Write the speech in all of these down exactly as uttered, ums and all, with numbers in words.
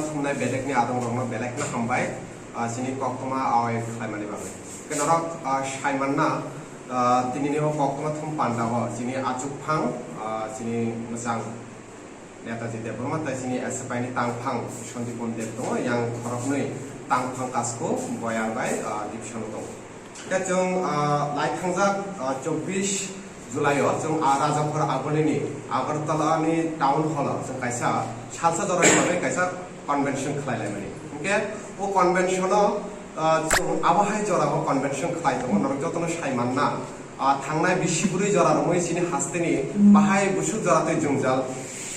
Thumnai belekni adongrokno belekno hambai, ah, chini koktwma awai khlaimani bagwi. Kenorok, ah, saimanna, ah, tinini o koktwma thum pandao chini achukphang, ah, chini mwchang Netaji Debbarma tei chini S F I ni tangphang Santipan Deb tongo, yang khoroknwi tangphang Kasko, Boyar bai, ah, Division o tongo. Khe chwng, ah, lai thangjak, ah, chobbish July o chwng, ah, Rajakhor Agulini Agartala ni town hall o chwng kaisa salsa jorani bagwi kaisa convention khlai laimani. Hinkhe o convention o, ah, chwng abo hai jora o convention khlai tongo, norok jotono sai manna. Ah, thangnai bisi bwrwi jora romwi chini hasteni bahai busuk jora tei jwngjal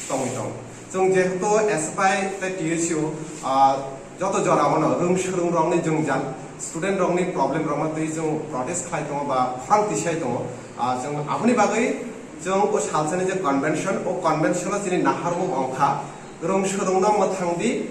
tongwi tongo. Chwng jehetu S F I tei T S U, ah, joto jora o no rwng swrwng rokni jwngjal, student rokni problem rokno twi chwng protest khlai tongo ba khorang tisai tongo. Ah, chwng aboni bagwi chwng o salsani je convention, o convention o chini naharmung ongkha rwng swrwngno mwthang di,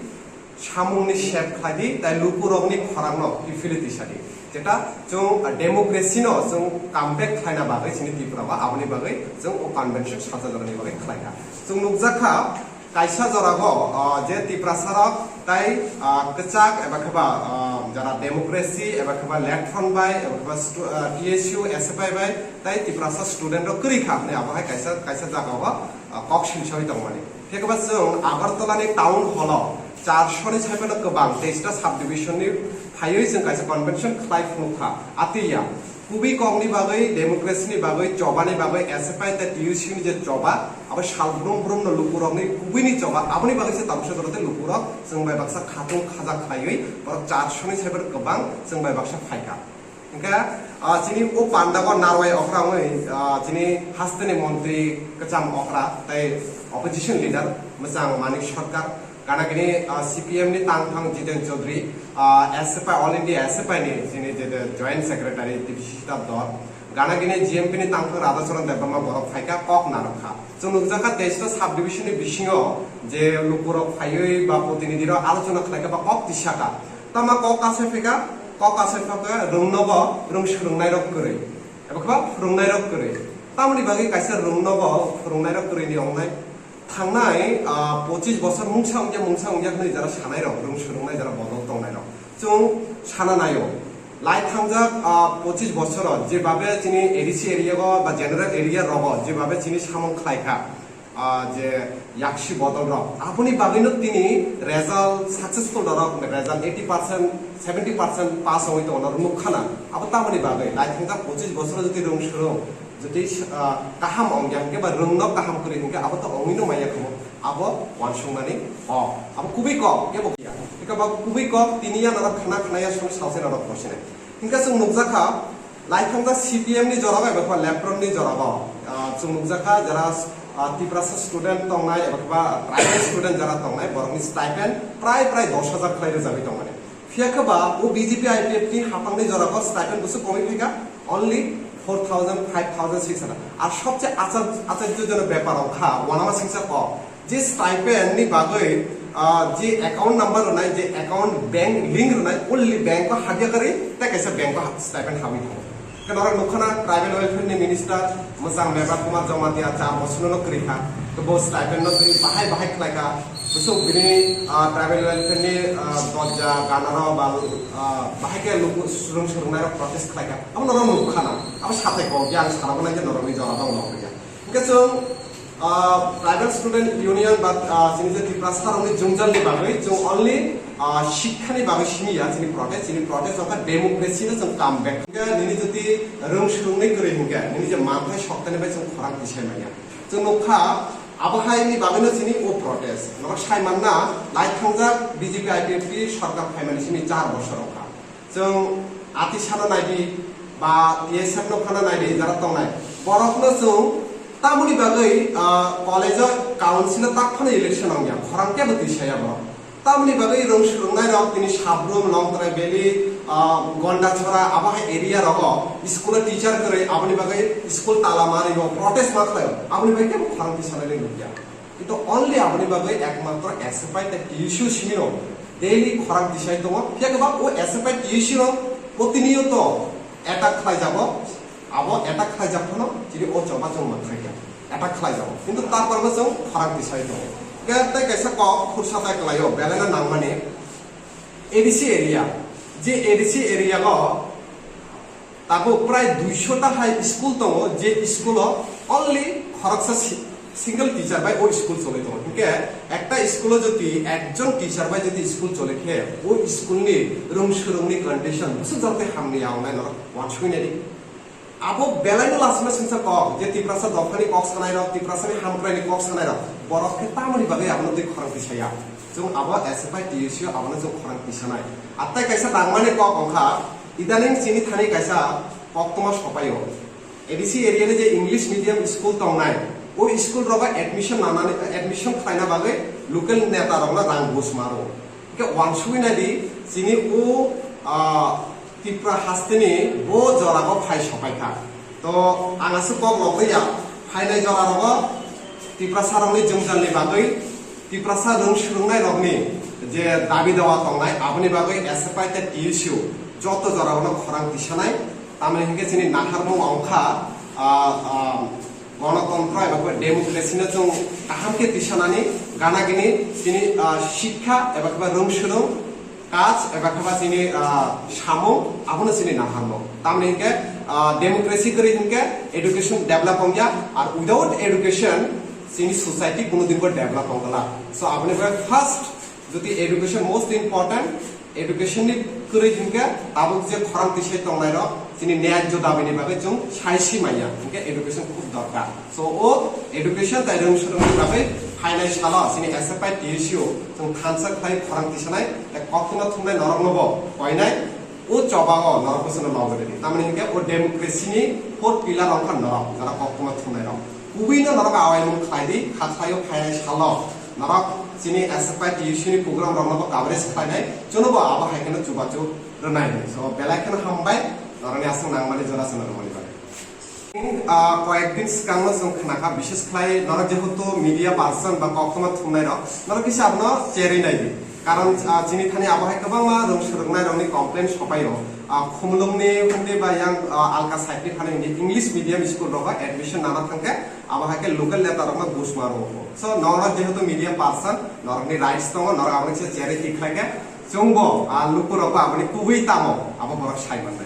samungni sep khlai di, tei lukurokni khorangno kiphilwi tisa di. Jeta chwng, ah, democracy no chwng come back khlaina bagwi chini Tripura o, aboni bagwi chwng o convention salsa jorani bagwi khlaikha. Chwng nukjakha, kaisa jorago, ah, je Tiprasarok tei, ah, kwchak eba kheba, ah, jara democracy eba kheba left front bai eba kheba stu-, ah, T S U, S F I bai tei Tiprasa student rok kwrwi kha hwnwi abo hai kaisa, kaisa jagao, ah, kok simsawi tongmani. Phiya kheba chwng Agartala ni town hall o charsho ni sai phano kwbang teista subdivision ni phaiwi chwng kaisa convention khlai phunuk kha. Atwi ya, kubui kok ni bagwi, democracy ni bagwi, choba ni bagwi, S F I tei T S U ni je choba, abo sal brum brum no lukurok ni kubui ni choba, aboni bagwi se tabuksa jora tei lukurok chwng bai baksa khatung khaja khlaiwi borok charsho ni sai phano kwbang chwng bai baksa phaikha. Hingke, ah, chini o pandao narwai okra wngwi, ah, chini hasteni montri kwcham okra tei opposition leader mwchang Manik Sarkar, gana gini, ah, C P M ni tangphang Jiten Chaudhary, ah, S F I, All India S F I ni chini je, je joint secretary T P C C dol, gana gini G M P ni tangphang Radhacharan Debbarma borok phaikha kok narwkha. Chwng nukjakha teista subdivision ni bisingo je lukurok phaiwi ba protinidhi rok alochona khlaikha ba kok tisakha. Tama kok kasai phika, kok kasai phaka rwng nogo rwng swrwngnairok kwrwi. Eba khe ba phwrwngnairok kwrwi. Tamoni bagwi kaisa rwng nogo phwrwngnairok kwrwini wngnai. Thangnai, ah, pochis bosor mungsa wngya, mungsa wngya hwnwi jara sanairok, rwng swrwngnai jara bodol tongnairok. Chwng sana naio. Lai thangjak, ah, pochis bosoro jebabe chini A D C area go ba general area rogo jebabe chini samung khlaikha. Ah, je yaksi bodol rok. Aboni bagwino tini result successful rok, result eighty percent, seventy percent pass wngwi tongo, norok nukkhana. Abo tamoni bagwi, lai thangjak pochis bosoro jodi rwng swrwng, jodi, ah, kaham wngya hwnkhe ba rwngno kaham kwrwi hwnkhe abo to wngwino manya kho. Abo wansukmani kok. Abo kubui kok, kebo ya. Eka ba kubui kok, tini ya norok khna khna ya song salse norok bosinai. Hingke chwng nukjakha, lai thangjak C P M ni jorao eba khe ba left front ni jorao, ah, chwng nukjakha jara, ah, Tiprasa student tongnai eba khe ba tribal student jara tongnai, borokni stipend prai prai dos hajar khlai rwjagwi tongmani. Phiya khe ba o B J P I P F ni haphangni jorao stipend bwswk komwi phaikha, only four thousand, five thousand, six hundred. Ar sobse achar-, acharjojonok bepar wngkha, uanama singcha kok. Je stipend ni bagwi, ah, je account number rwnai, je account bank link rwnai, only bank o habya kwrwi, tei kaisa bank o ha-, stipend habwi thango. Khe norok nukha na tribal welfare ni minister mwchang Mevar Kumar Jamatia char bosor no kwrwi kha. Khe bo stipend no twi bahai bahai khlai kha. Bwswk bini, ah, tribal welfare ni, ah, dorja ganaro ba, ah, bahai khe luku swrwng swrwngnai rok protest khlai kha. Abo norok nukha na. Abo sathai kok ya, ang sana bo nai khe norok ni jora tong nokya. Hingke chwng, ah, Tribal Student Union ba, ah, chini je Tiprasa rokni jwngjal ni bagwi chwng only, ah, sikha ni bagwi simi ya chini protest, chini protest wngkha democracy no chwng come back. Hingke nini jodi rwng swrwngni kwrwi hingke nini je manthai soktani bai chwng khorang tisai manya. Chwng nukha abo hai ni bagwi no chini o protest. Norok sai manna lai thangjak B J P I P F T sorkar phaimani simi char bosor wngkha. Chwng ati sano naidi ba T S F no phano naidi jara tongnai. Borokno chwng tamoni bagwi, ah, college o council o tak phano election wngya, khorang kebo twi saya borok. Tamoni bagwi rwng swrwngnai rok tini Sabrum, Longtrai Valley, ah, Gondachora abo hai area rogo school o teacher kwrwi aboni bagwi school tala ma rwo, protest ma khlaio. Aboni bagwi kebo khorang twi sanai nukya. Kintu only aboni bagwi ekmatro S F I tei T S U simi rok daily khorang tisai tongo. Phiya khe ba o S F I T S U rok protiniyoto attack khlai jago, abo attack khlai jak phano chini o choba chwng mwthai khe attack khlai jago. Kintu tarpor bo chwng khorang tisai tongo. Tei kaisa kok khursa tai kwlaio, belai no nangmani A D C area. Je A D C area o tabuk prai duisho ta hai school tongo, je school o only khoroksa si-, single teacher bai o school cholai tongo. Hinkhe ekta school o jodi ekjon teacher bai jodi school chole khe, o school ni rung surung ni condition bwswk jora tei hamni ya wngnai norok uansuknai di. Abo belai no lasima singsa kok, je Tiprasa dophani kok sanai rok, Tiprasa ni hamkrai ni kok sanai rok, borok khe tamoni bagwi abono twi khorang tisaya. Chwng abo S F I T U C o abono chwng khorang tisanai. Atai kaisa nangmani kok wngkha, idaning chini thani kaisa koktwma sopaio. A D C area ni je English medium school tongnai, o school rogo admission nanani, admission khlaina bagwi local neta rokno rang bus maro. Hingke wansugwi nai di, chini o, ah, Tipra hasteni bo jora bo phai sopai kha. To ang aswk kok lobwi ya, phainai jora rogo Tiprasa rokni jwngjalni bagwi, Tiprasa rwng swrwngnai rokni je dabi dawa tongnai, aboni bagwi S F I tei T S U joto jora bono khorang tisanai. Tamni hingke chini naharmung wngkha, ah, ah, Gonotontro eba khe democracy no chwng kaham khe tisanani gana gini chini, ah, shikha eba khe ba rwng swrwng kaj eba khe ba chini, ah, samung abono chini naharmung. Tamni hingke, ah, democracy kwrwi hingke education develop wngya, ar without education chini society kuno dinbo develop wngkla. So aboni bagwi first jodi education most important, education ni kwrwi hingke tabuk je khorang tisai tongnai rok chini न्याय्य dabi ni bagwi chwng sai si manya, hingke education khub dorkar. So o education tai rwng swrwng ni bagwi phainai salo chini S F I T S U chwng thansa khlai khorang tisanai tei koktwma thumnai norok no bo koinai o choba o norok bwswk no logi rwdi. Tamni hingke o democracy ni fourth pillar wngkha norok, jara koktwma thumnai rok. Kubui no norok awaimung khlai di, kha khlai o phainai salo norok chini S F I T S U ni program rok no bo coverage khlainai, chwngno bo abo hai kheno chubachu rwnai. So belai kheno hambai, norokni aswk nangmani jora chwngno rwmani bagwi. Ah, koyek din swkangno chwng khnakha, bishes khlai norok jehetu media person ba koktwma thumnai rok, norok kisa abono cherwi nai di. Karon, ah, chini thani abo hai kwbangma rwng swrwngnai rokni complaint sopaio. Ah, Khumulwngni hwnwi ba yang, ah, alka side ni thani hwnwi English medium school rogo admission nana thangkhe abo hai khe local neta rokno busma rwo. So norok jehetu media person, norokni rights tongo, norok aboni kisa cherwi thik khlai khe chwngbo, ah, lukurokbo aboni kubui tamo abo borok sai mannai.